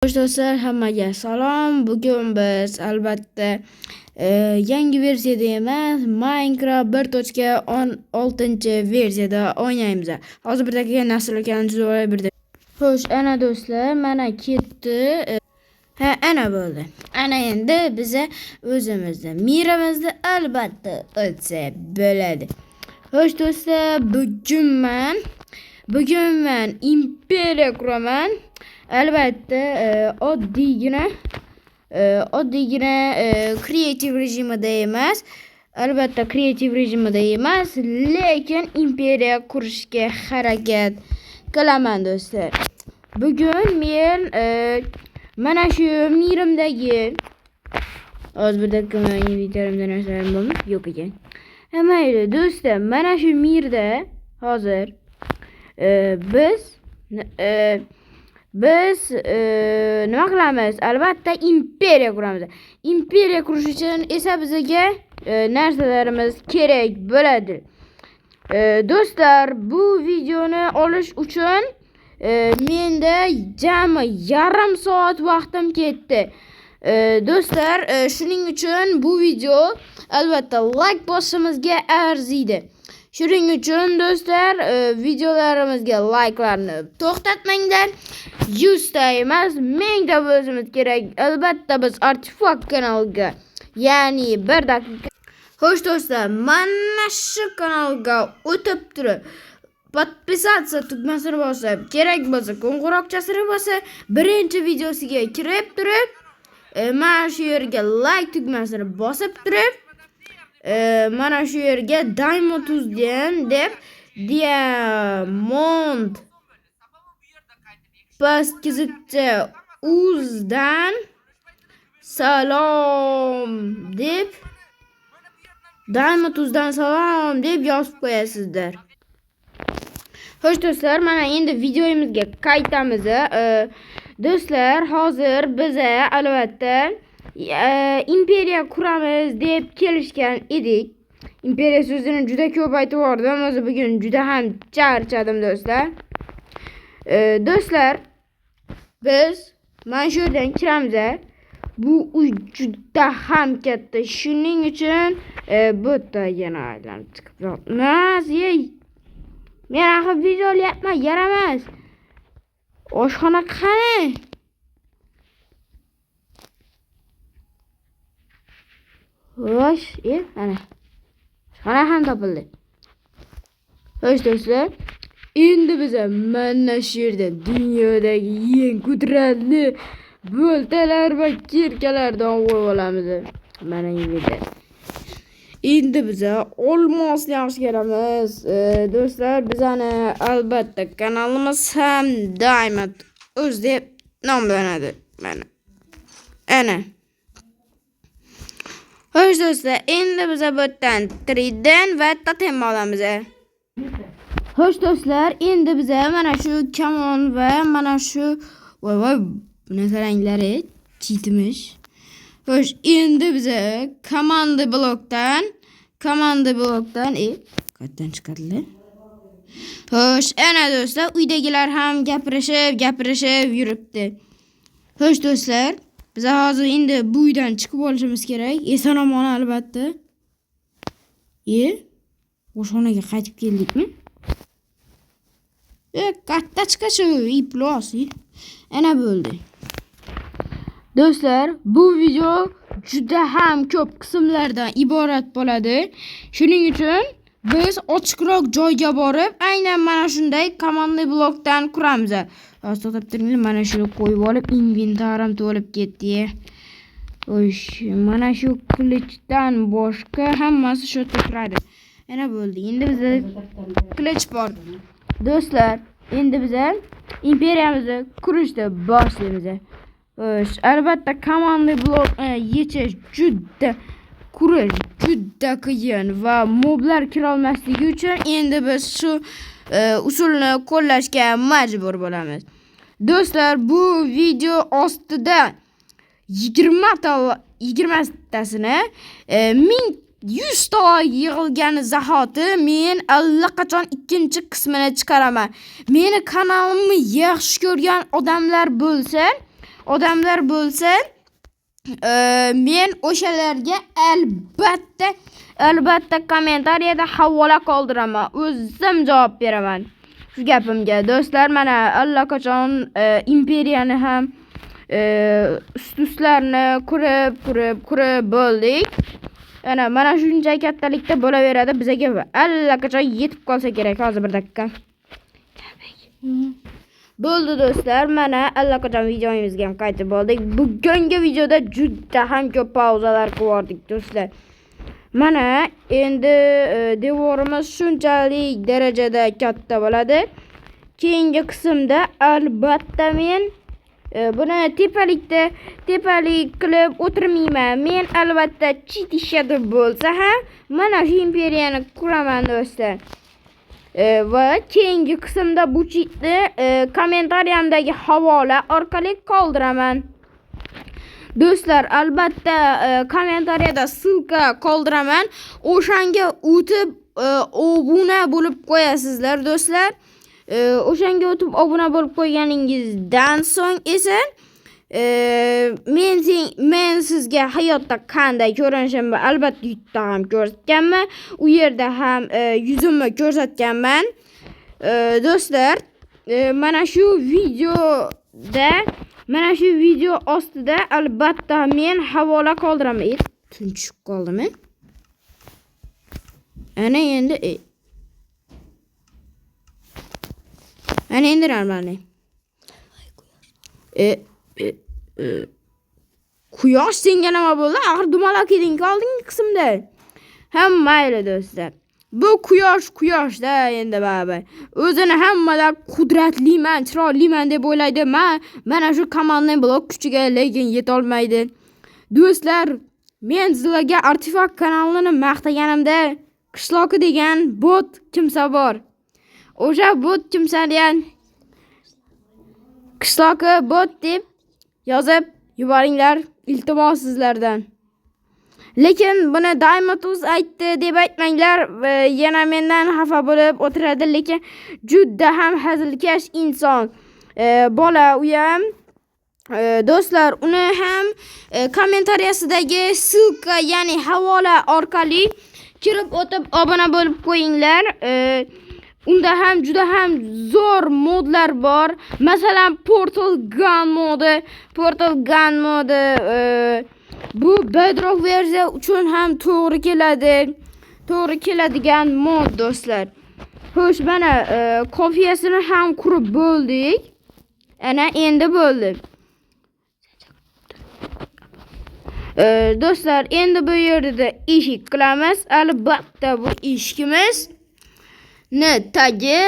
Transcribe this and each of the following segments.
Xo'sh do'stlar, hammaga salom. Bugun biz albatta yangi versiyada emas, Minecraft 1.16 versiyada o'ynaymiz. Hozir bir daqiqa narsalarni tuzib olay bir. Xo'sh, ana do'stlar, mana ketdi. Ha, ana bo'ldi. Ana endi biza o'zimizni mirimizni albatta o'tsa bo'ladi. Xo'sh do'stlar, bugun men imperiya quraman. Albatta oddiygina kreativ rejimida emas. Albatta kreativ rejimida emas, lekin imperiya qurishga harakat qilaman do'stlar. Bugun men mana shu mirimdagi hozir bir dakika inventarimda narsalarim bormi? Yo'q ekan. Ha, mayli do'stlar, mana shu mirda hozir biz nima qilamiz? Albatta imperiya quramiz. Imperiya qurish uchun esa bizga narsalarimiz kerak bo'ladi. Do'stlar, bu videoni olish uchun menda jami yarim soat vaqtim ketdi. Do'stlar, shuning uchun bu video albatta like bosishimizga arziydi. Shuning uchun do'stlar, videolarimizga likelarni to'xtatmanglar. 100 ta emas, 1000 ta bo'lishimiz kerak. Albatta biz Artefakt kanaliga, ya'ni bir daqiqa. Xo'sh do'stlar, mana shu kanalga o'tib turib podpisatsiya tugmasini bosib, kerak bo'lsa qo'ng'iroqchasini bosib, birinchi videosiga kirib turib, mana shu yerga like tugmasini bosib turib, mana shu yerga Diamond Tuzdan deb Diamond pastkizicha uzdan salom deb Diamond Tuzdan salom deb yozib qo'yasizlar. Xo'sh do'stlar, mana endi videomizga qaytamiz. Do'stlar, hozir biza albatta imperiya quramiz deb kelishgan edik. Imperiya so'zini juda ko'p aytib yubordim. O'zi bugun juda ham charchadim do'stlar. Do'stlar, biz mana shu yerdan kiramiz. Bu uy juda ham katta. Shuning uchun bu yerda yana aylanib chiqib yotmas. Ey, men axir video olyapman, yaramas. Oshxona qani? Xo'sh, ana. Oshxona ham topildi. Xo'sh do'stlar, endi biz mana shu yerda dunyodagi eng qudratli boltalar va kirkalardan qo'yib olamiz. Mana yerda. Endi biza olmosni yaxshi ko'ramiz. Do'stlar, bizani albatta kanalimiz ham Diamond Uz deb nomlanadi. Mana. Ana. Xo'sh do'stlar, endi biza bu yerdan trident va totem olamiz. Xo'sh do'stlar, endi biza mana shu kamon va mana shu voy voy buni qaranglari chitmish. Xo'sh, endi biza komanda blokdan qayerdan chiqadilar? Xo'sh, ana do'stlar, uydagilar ham gapirishib yuribdi. Xo'sh do'stlar, biz hozir endi bu uydan chiqib olishimiz kerak. Eson omon albatta. Oshxonaga qaytib keldikmi? Katta chiqa shu iflos. Ana bo'ldi. Do'stlar, bu video juda ham ko'p qismlardan iborat bo'ladi. Shuning uchun biz ochiqroq joyga borib, aynan mana shunday komandli blokdan quramiz. Hozir to'xtab turinglar, mana shuni qo'yib olib, inventarim to'lib ketdi. Xo'sh, mana shu qilichdan boshqa hammasi shu yerda turadi. Ana bo'ldi. Endi bizda qilich bor. Do'stlar, endi biz imperiyamizni qurishni boshlaymiz. Xo'sh, albatta komandli blok yechish juda qurish juda qiyin va moblar kira olmasligi uchun endi biz shu usulni qo'llashga majbur bo'lamiz. Do'stlar, bu video ostida 20tasini 1100 ta yig'ilgani zahoti men allaqachon ikkinchi qismini chiqaraman. Meni kanalimni yaxshi ko'rgan odamlar bo'lsa, odamlar bo'lsa, men o'shalarga albatta kommentariyada havola qoldiraman. O'zim javob beraman shu gapimga. Do'stlar, mana allaqachon imperiyani ham ust-ustlarini qurib bo'ldik. Ana mana shuncha kattalikda bo'laveradi. Bizaga allaqachon yetib qolsa kerak. Hozir bir daqiqa. Bo'ldi do'stlar, mana allaqachon videomizga ham qaytib bo'ldik. Bugungi videoda juda ham ko'p pauzalar qildik do'stlar. Mana endi devorimiz shunchalik darajada katta bo'ladi. Keyingi qismda albatta men buni tepalik qilib o'tirmayman. Men albatta cheat ishlatib bo'lsa ham mana shu imperiyani quraman do'stlar. Va keyingi qismda bu cheatni kommentariyamdagi havola orqali qoldiraman. Do'stlar, albatta kommentariyada ссылка qoldiraman. O'shanga o'tib obuna bo'lib qo'yasizlar do'stlar. O'shanga o'tib obuna bo'lib qo'yganingizdan so'ng esa men sizga hayotda qanday ko'rinishimni albatta YouTube'da ham ko'rsatganman. U yerda ham yuzimni ko'rsatganman. Do'stlar, mana shu videoda, mana shu video ostida albatta men havola qoldiraman. Tun tushib qoldimi? Ana endi ana endi normalniy. Quyosh senga nima bo'ldi? Axir dumaloq eding oldingi qismda. Ham mayli do'stlar. Bu quyosh quyoshda endi baribir. O'zini hammadan qudratliman, chiroyliman deb o'ylaydi. Mana shu komandning blok kuchiga lekin yetolmaydi. Do'stlar, men sizlarga Artefakt kanalini maqtaganimda Qishloqi degan bot kimsa bor. O'sha bot kimsani ham Qishloqi bot deb yozib yuboringlar, iltimos sizlardan. Lekin buni Diamond aytdi deb aytmanglar, yana mendan xafa bo'lib o'tiradi, lekin juda ham hazilkash inson. Bola u ham. Do'stlar, uni ham kommentariyasidagi ссылка, ya'ni havola orqali kirib o'tib obuna bo'lib qo'yinglar. Unda ham juda ham zo'r modlar bor. Masalan, Portal Gun modi, Portal Gun modi bu Bedrock versiya uchun ham to'g'ri keladi. To'g'ri keladigan mod do'stlar. Xo'sh, mana qofiyasini ham qurib bo'ldik. Ana endi bo'ldi. Do'stlar, endi bu yerda eshik qilamiz. Albatta bu eshigimiz ni tagi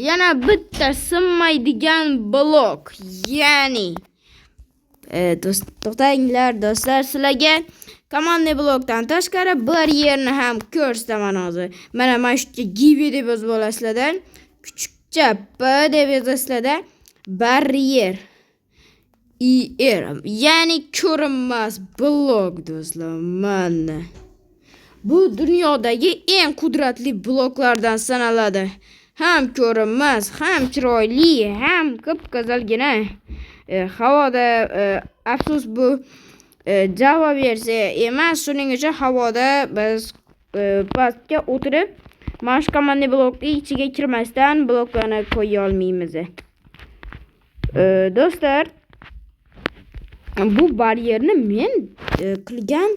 yana bitta sinmaydigan blok, ya'ni to'xtanglar do'stlar, sizlarga komandniy blokdan tashqari bir yerni ham ko'rsataman hozir. Mana shu yerga give deb yozib olasizlarda, kuchukcha p deb yozasizlarda, baryer IR, ya'ni ko'rinmas blok do'stlar. Mana bu dunyodagi eng qudratli bloklardan sanaladi. Ham ko'rinmas, ham chiroyli, ham qip-qizilgina. Havoda afsus bu Java versiya emas, shuning uchun havoda biz pastga o'tirib mana shu komandniy blokni ichiga kirmasdan bloklarni qo'ya olmaymiz. Do'stlar, bu baryerni men qilgan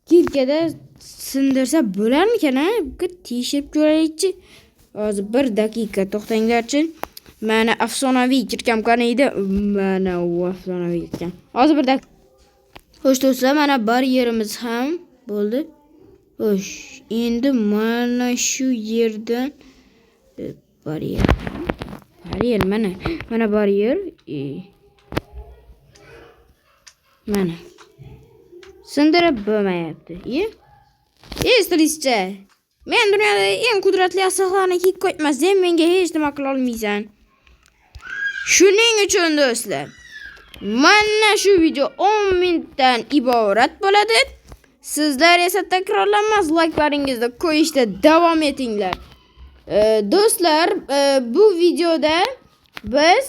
kilkada sindirsa bo'larmikan, a? Bir tekshirib ko'raylikchi. Hozir bir daqiqa to'xtanglarchi. Mana afsonaviy kirkam qani edi? Mana u afsonaviy kirkam. Hozir bir daqiqa. Xo'sh do'stlar, mana baryerimiz ham bo'ldi. Xo'sh, endi mana shu yerdan baryer. Baryer mana. Mana baryer. Mana. Sindirib bo'lmayapti. Ey, men dunyoda eng qudratli aslahlarni kiyib qo'ymas, sen menga hech nima qila olmaysan. Shuning uchun do'stlar, mana shu video 10 minutdan iborat bo'ladi. Sizlar esa takrorlanmas layklaringizni qo'yishda davom etinglar. Do'stlar, bu videoda biz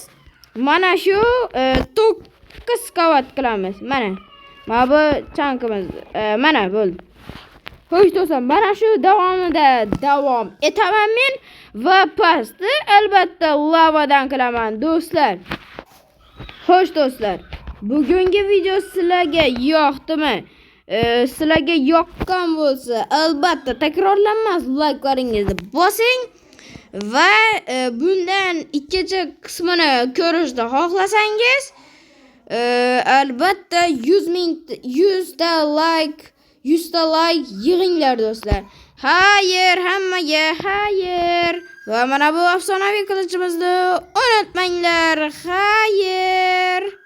mana shu tok 8 qavat qilamiz. Mana. Mana bu chankimiz. Mana bo'ldi. Xo'sh do'stlar, mana shu davomida davom etaman men va pastni albatta lavadan qilaman do'stlar. Xo'sh do'stlar, bugungi video sizlarga yoqdimi? Sizlarga yoqqan bo'lsa, albatta takrorlanmas layklaringizni bosing va bundan ikkinchi qismini ko'rishni xohlasangiz, albatta 100 ming 100 ta layk, 100 ta layk yig'inglar do'stlar. Xayr hammaga, xayr. Va mana bu afsonaviy qilichimizni unutmanglar. Xayr.